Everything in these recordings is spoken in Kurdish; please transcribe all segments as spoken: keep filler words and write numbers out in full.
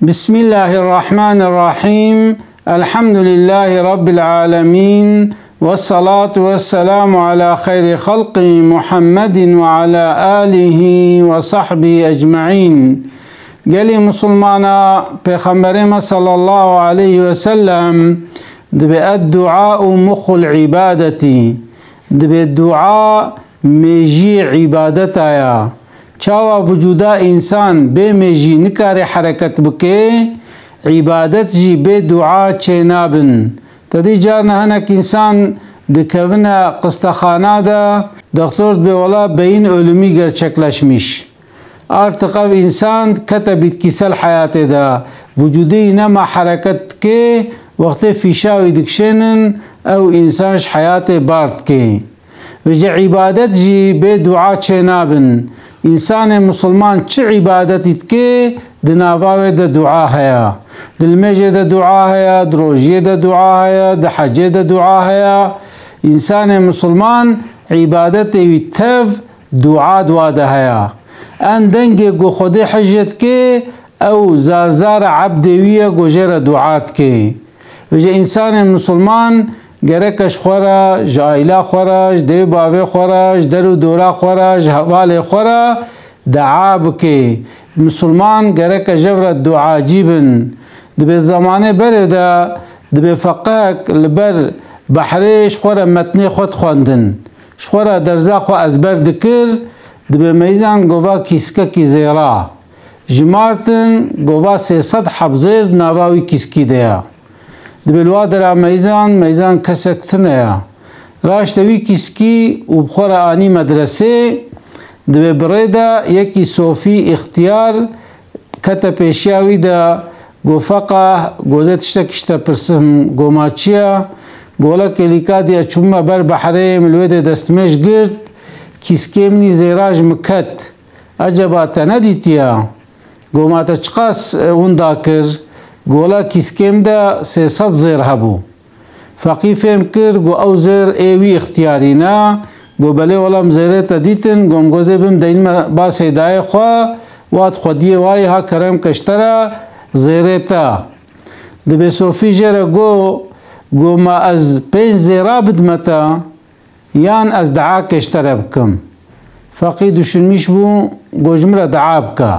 بسم الله الرحمن الرحيم. الحمد لله رب العالمين. والصلاة والسلام على خير خلقه محمد وعلى آله وصحبه أجمعين. Gelî Musulmana, Pêxemberê me sallallahu aleyhi ve sellem dibe, "Eddu'a muxul ibadeti." Dibe, dua mêjiyê îbadeta ya. Çawa vücuda însan bê mêjî nikare hereket bike, îbadet jî bê dua çênabin. Te dî carna hinek însan dikevine qistexana de, doktor dibê, "Wela beyin ölümü gerçekleşmiş." Artık ev însan kete bitkisel heyatê de, vücudê wî nema hereket dike, wextê fîşa wî dikişênin, ew însan ji heyatê bar dike. Vêce îbadet jî bê dua çênabin. Însanê musulman çi îbadetî dike, di nava wê de dua heye. Di limêjê de dua heye, di rojiyê de dua heye, di hecê de dua heye. Însanê musulman îbadetê wî tev dua dua de heye. En dengê ku Xwedê hicê dike, ew zarzara ebdê wî ye ku jê re dua dike. Vêce însanê musulman gereke ji xwe re, ji aîla xwe re, ji dê û bavê xwe re, ji der û dora xwe re, ji hevalê xwe re dua bike. Musulman gereke jev re duacî bin. Dibe zemanê berê de dibe feqek li ber behrê ji xwe re metnê xwe dixwendin. Ji xwe re derza xwe ezber dikir, dibe meyzan gova kîskekî zêra. Ji Martin gova sê sed heb zêr di nava wî kîskî de ye. Dibe li wa dera meyzan, meyzan kesek tune ye. Raşte wî kîskî û bi xwe re anî medresê, dibe bi rê de yekî sofî îxtiyar kete pêşiya wî de, go, "Feqa, go, ez ê tiştek ji te pirsim." Go, "Ma çi ye?" Go, "Wela kêlîka dî ez çûbûme ber behrê, min li wê dê destmêj girt, kîskê min î zêra ji min ket. Eceba te nedîtiye?" Go, "Ma te çiqas, e, winda kir?" Go, "Wela kîskê min de sê sed zêr hebû." Feqî fêm kir, go, "Ew zêr ê wî îxtiyarî ne." Go, "Belê wela min zêrê te dîtin." Go, "Min go ez ê bim deynime ba seydayê xwe, wat xwediyê wayî ha kerem ke ji te re zêrê te." Dibe sofî jê re go, "Go, ma ez pênc zêra bidime te, yan ez duakê ji te re bikim?" Feqî düşünmîş bû, go, "Ji min re dua bike."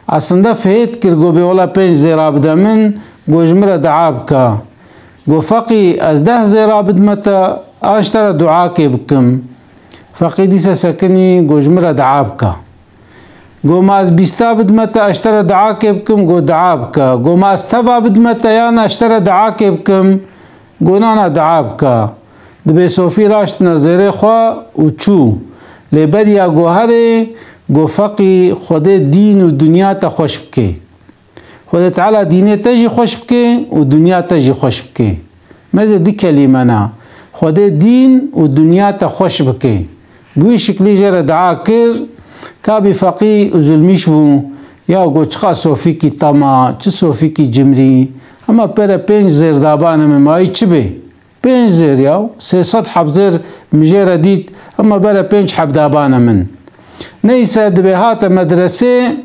Aslında fihêt kir, go, "Bê wela pênc zêra bide min, go, ji min re dua bike." Go, "Feqî, ez deh zêra bidime te, an ji te re duakê bikim?" Feqî dîse sekinî, go, "Ji min re dua bike." Go, "Ma ez bîsta bidime te, ez ji te re duakê bikim?" Go, "Dua bike." Go, "Ma ez teva bidime te, yan ez ji te re duakê bikim?" Go, "Na, na, dua bike." Dibe sofî raştine zêrê xwe û çû. Lê beriya go herê, go, "Feqî, Xwedê dîn û dinya te xweş bike." Xwedê Teala dînê te jî xweş bike û dinya te jî xweş bike. Meze di kelîme ne. Xwedê dîn û dinya te xweş bike. Bi wî şiklî jê re dua kir, tabî feqî û zulmîş bû. Ya go, çiqa sofîkî tema, çi sofîkî cimrî. Hema pere pênc zêr dabane min, mayî çi bê? Pênc zêr ya, sê sed heb zêr min jê re dît, hema bere pênc heb dabane min. Neyse, dibe hate medresê,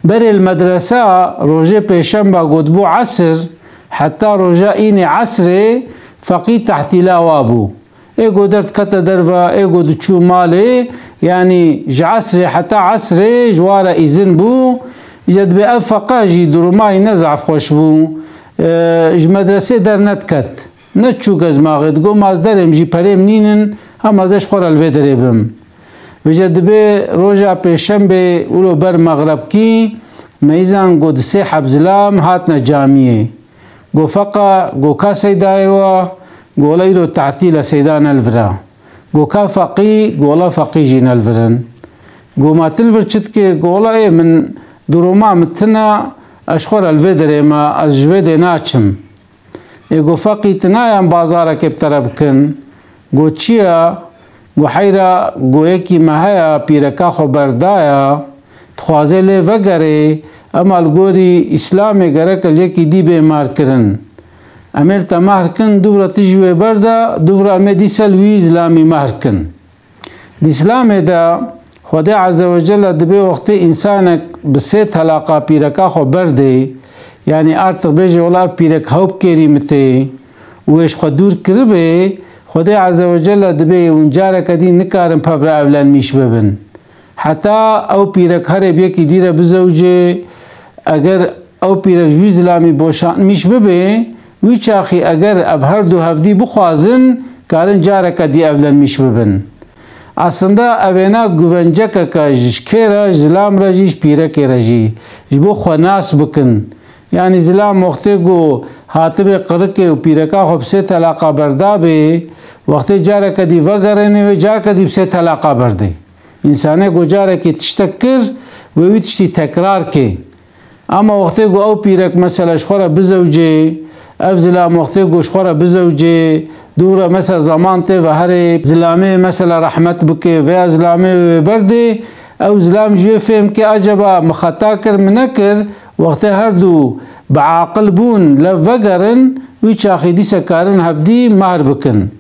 berê li medresa rojê pêşemba go dibû esir, heta roja înê esrê feqî tehtîla wa bû. Ê go derdikete derve, ê go diçû malê, yanî ji esrê heta esrê ji wa re îzin bû. Îca dibe ev feqa jî duruma wî ne zaf xweş bû. E, ji medresê dernediket. Neçû gezmaxê, digo, "Ma ez derêm jî perê min nînin, hema ez ê ji xwe re li vê derê bim." Vêce dibe roja pêşembê wilo ber mexrebkî, meyzan go di sê heb zilam hatine camiyê. Go, "Feqa, go ka seydayê wa?" Go, "Wela îro tehtîl e, seyda ne li vir e." Go, "Ka feqî?" Go, "Wela feqî jî ne li vir in." Go, "Ma tu li vir çi dikê?" Go, "Wela ê min duruma min tune, ez ji xwe re li vê derê me, ez ji vê dê naçim." Ê go, "Feqî, tu nayan bazarekê bi te re bikin?" Go, "Çi ye?" Go, "Heyra, go yekî me heye, pîreka xwe berdaya, dixwaze lê vegerê, ema li gorî Îslamê gereke li yekî dî bê mehrkirin. Em ê li te mehr kin, dûv re tu ji wê berde, dûv re em ê dîse li wî zilamî mehr kin." Di Îslamê de Xwedê Azze ve Celle dibê wextê însanek bi sê telaqa pîreka xwe berdê, yanî artık bêje wela ev pîrek hew bi kêrî mitê û wê ji xwe dûr kiribê, Xwedê Azze ve Celle dibê hûn careke dî nikarin pev re evlenmîş bibin. Heta ew pîrek herê bi yekî dî re bizewicê, eger ew pîrek ji wî zilamî boşanmîş bibe, wî çaxî eger ev her du hevdî bixwazin, karin careke dî evlenmîş bibin. Aslında evêna guvencekeke ji kê re, ji zilam re jî, ji pîrekê re jî, ji bo xwe nas bikin. Yanî zilam wextê ku hatibe qirikê û pîreka xwe bi sê telaqa berdabe, wextê careke dî vegerêne wê, careke dî bi sê telaqa berdê. Însanê ku carekê tiştek kir, wê wî tiştî tekrar kê. Ama wextê ku ew pîrek mesela ji xwe re bizewcê, ev zilam wextê ku ji xwe re bizewcê, dû re mesela zaman tê ve herê zilamê mesela rehmet bike veya zilamê wê berdê, ew zilam ji wê fêm ke acaba min xeta kir, min nekir, wextê her du bi aqil bûn lev vegerin, wî çaxî dîse karin hevdî mahr bikin.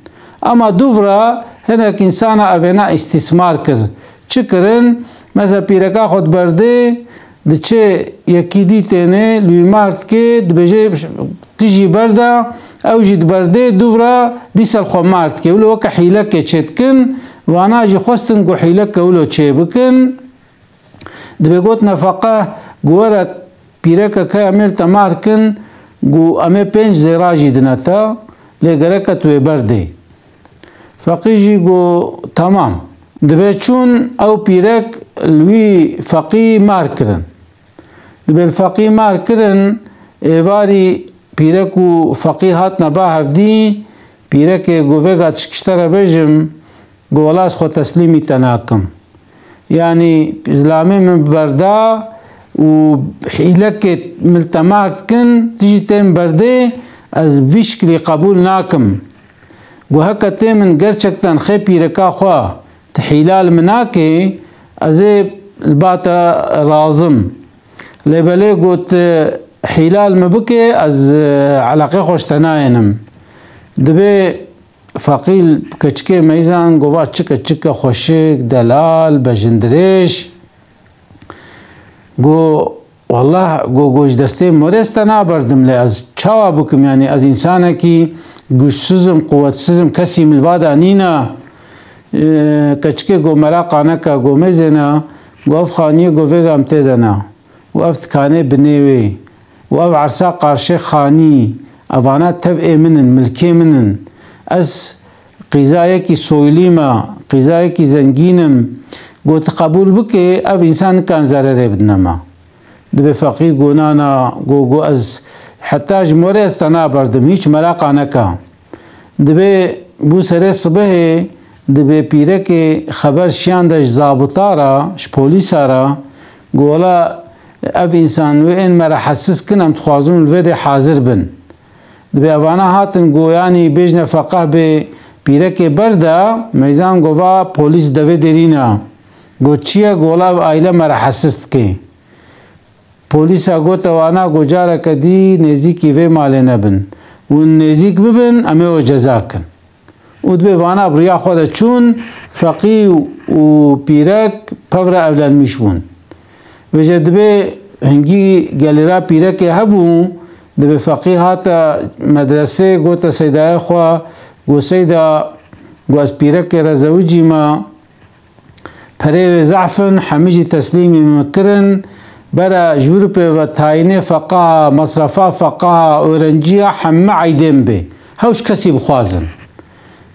Ama dûv re hinek însana evêna îstîsmar kir. Çi kirin? Mesela pîreka xwe diberdê, diçe yekî dî têne, li wî mahr dike, dibêje, tu jî berda, ew jî diberdê, dûv re dîsa li xwe mahr dike. Wilo weke hîlekê çêdikin, vana jî xwestin ku hîleke wilo çêbikin. Dibê gotine feqeh, ku were pîreke ke em ê li te mahr kin, ku em ê pênc zêra jî dine te, lê gereke tu wê berdê. Feqî jî got, temam. Dibê çûn ew pîrek li wî feqî mahr kirin. Dibê li feqî mahr kirin, êvarî pîrek û feqî hatine ba hevdî, pîrekê got, vêga tişkî ji te re bêjim, got, wela ez xwe teslîmî te nakim. Yanî zilamê min berda û hîlekê min li te mahr dikin, tu jî tên berdê, ez vî şiklî qebûl nakim. Got, heke tê min gerçekten xê pîreka xwe tu hîla li min nakê, ez ê li ba te razim. Lê belê got, hîla li min bike, ez, e, eleqê xwe ji te nayênim. Dibê feqî li keçikê meyzan got, va çi keçike xweşik, delal, bejindirêj. Got, wallah, got, got, ji destê morê ez te naberdim, lê ez çawa bikim, yanî ez însanekî güçsüzim, quwetsizim, kesî min li va de nîne. E, keçikê got, meraqa neke, got, mêzêne, got, ev xaniyê, got, vêga em tê de ne. Û ev dikanê binê wê. Û ev ersa qarşê xanî, evana tevê min in, milkê min in. Ez qîzayekî soylî me, qîzayekî zengîn im. Got, tu qebûl bike, ev însan nikan zererê bidine me. Dibê feqî got, na, na, got, got, ez heta ji morê ez te naberdim, hîç meraqa neke. Dibê bû serê sibehê, dibê pîrekê xeber şiyan de ji zabita re, ji polîsa re, got, wela ev însan wê ên me rehetsiz kin, em dixwazin li vê dê hazir bin. Dibê evana hatin, got, yanî bêjne feqeh bê pîrekê berde, meyzan got, va polîs devê derî ne. Got, çi ye? Got, wela ev aîle me rehetsiz dike. Polîsa gote wana, got, careke dî nêzîkî vê malê nebin. Hûn nêzîk bibin, em ê we ceza kin. Û dibê vana bi riya xwe de çûn, feqî û pîrek pev re evlenmîş bûn. Vêje dibê hingî gelira pîrekê hebû, dibê feqî hate medresê, gote seydayê xwe, got, seyda, got, ez pîrekê re zewicî me, perê wê zehf in, hemî jî teslîmî min kirin. Bera ji Ewropê ve tayînê feqaha, mesrefa feqaha, öğrenciya hemî eydê min bê. Hewş kesî bixwazin.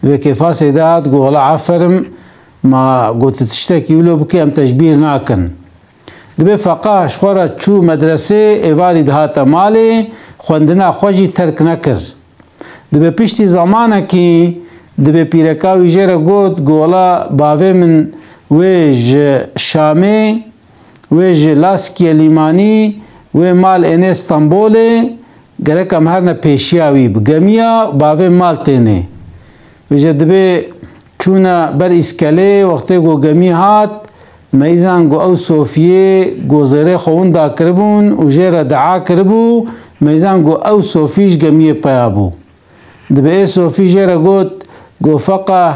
Dibê kêfa seyda hat, got, wela aferim, ma got, tu tiştekî wilo bikî, em te ji bîr nakin. Dibê feqah ji xwe re çû medresê, êvarî dihate malê, xwendina xwe jî terk nekir. Dibê piştî zemanekî, dibê pîreka wî jê re got, got, wela bavê min wê ji Şamê, wê ji Laskiyê Lîmanî, wê mal ênê Stenbolê, gerek em herine pêşiya wî. Bi gemiya bavê mal tênê. Vêje dibê çûne ber îskelê, wextê ku gemî hat, meyzan ku ew sofiyê ku zêrê xwe winda kiribûn û jê re dua kiribû, meyzan ku ew sofî ji gemiyê peya bû. Dibê ê sofî jê re got, got, feqeh,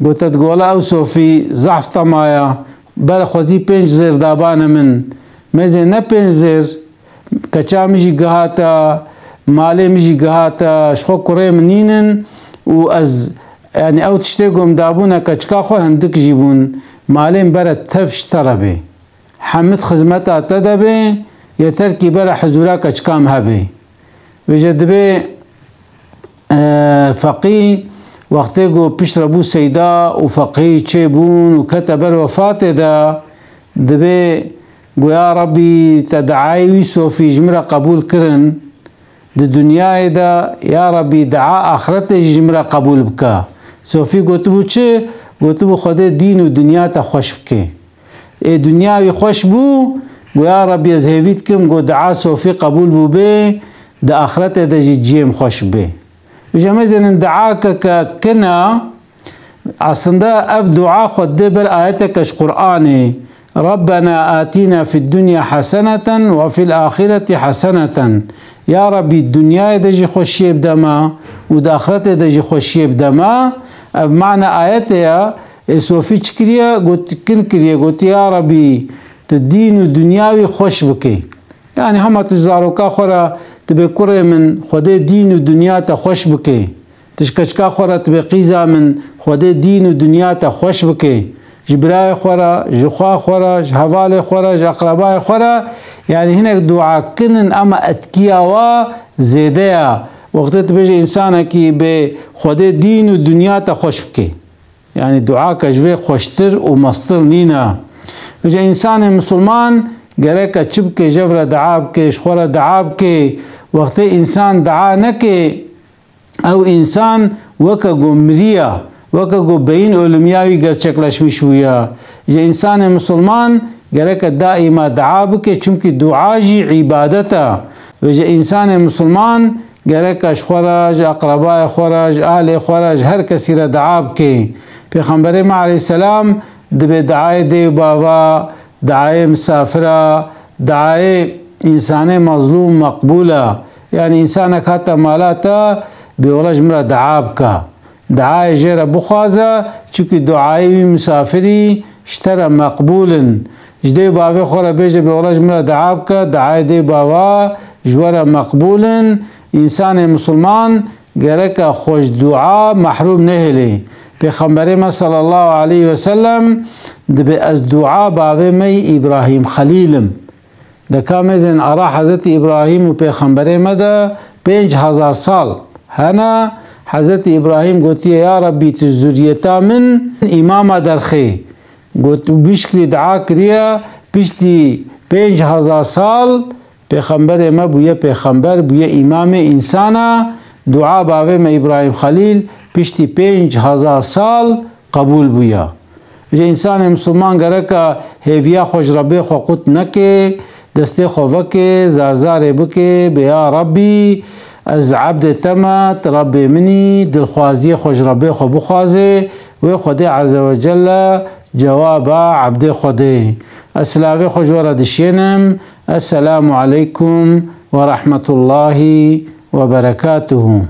got, te digot, wela ew sofî zehf tema ye, Bere xwezî pênc zêr dabane min. Mêzê ne pênc zêr, keça min jî gihata, malê min jî gihata, ji xwe kurê min nînin û ez, yanî ew tiştê ku min dabûne keçika xwe hindik jî bûn. Malê min bere tev ji te re bê. Hemid xizmeta te de bê, yeter kî bere hizûra keçika min hebê. Vêje dibê, e, feqî wextê ku pişt re bû seyda û feqî çêbûn û kete ber wefatê de, dibê ku ya Rebî te diayê wî Sofî ji min re qebûl kirin di dinyayê de, ya Rebî dia axretê jî ji min re qebûl bike. Sofî gotibû çi? Gotibû Xwedê dîn û dinya te xweş bike. Ê dinya wî xweş bû, got ya Rebî ez hêvî dikim ku dia Sofî qebûl bûbê, di axretê de jî cihê min xweş bê. Ji me zênin diakeke kin e, aslında ev dua xwe dê ber ayeteke ji Qur'anê. Rabbena atina fid dunya haseneten ve fil ahireti haseneten. Ya Rebî, dinyayê de jî xweşiyê bide me û di axretê de jî xweşiyê bide me. Ev mana ayetê ye. Ê Sofî çi kiriye? Got, kin kiriye, gotiye, ya Rebî, tu dîn û dinya wî xweş bike. Yanî hema tu ji zaroka xwe re tu bê kurê min, Xwedê dîn û dinya te xweş bike. Tu ji keçika xwe re tu bê qîza min, Xwedê dîn û dinya te xweş bike. Ji birayê xwe re, ji xwa xwe re, ji hevalê xwe re, ji eqrebayê xwe re, yanî hinek dua kin in, ema etkiya wa zêde ya. Wextê tu bêjî însanekî bê Xwedê dîn û dinya te xweş bike. Yanî duaka ji vê xweştir û mestir nîne. Vêca însanê misilman gereke çi bike, jev re dua bike, ji xwe re dua bike. Wextê însan dua neke, ew însan weke ku miriya, weke ku beyin ölümü ya wî gerçekleşmiş bûye. Ji însanê misilman gereke daîma dua bike, çimkî dua jî îbadet e. Vêca însanê misilman gereke ji xwe re, ji eqrebayê xwe re, ji alê xwe re, ji her kesî re dua bike. Pêxemberê me aleyhisselam dibê duayê dê û bava, duayê misafira, duayê însanê mezlûm meqbûl e. Yanî însanek hate mala te, bê wela ji min re dua bike. Duayê jê re bixwaze, çimkî duayê wî misafirî ji te re meqbûl in. Ji dê û bavê xwe re bêje, bê wela ji min re dua bike, duayê dê û bava ji we re meqbûl in. Însanê misilman gereke xwe ji dua mehrûm nehêlê. Pêxemberê me sallallahu aleyhi ve sellem dibê, ez dua bavê me yî Îbrahîm Xelîl im. Deka mêzên ara Hezretî Îbrahîm û Pêxemberê me de pênc hezar sal hene. Hezretî Îbrahîm gotiye, ya Rebî, tu zuriyeta min îmama derxê. Got, bişkirî dua kiriye, piştî pênc hezar sal Pêxemberê me bûye pêxember, bûye îmamê însana. Dua bavê me Îbrahîm Xelîl piştî pênc hezar sal qebûl bûye. Ji însanê misilman gereka hêviya xwe ji Rebbê xwe qut neke, destê xwe veke, zarzarê bike, bê ya Rebbî, ez ebdê te me, tu Rebbê min î, dilxwaziyê xwe ji Rebbê xwe bixwaze, wê Xwedê Azze ve Celle cewaba ebdê xwe dê. Ez silavê xwe ji we re dişênim. Esselamu aleykum ve rahmetullahi ve berekatuhu.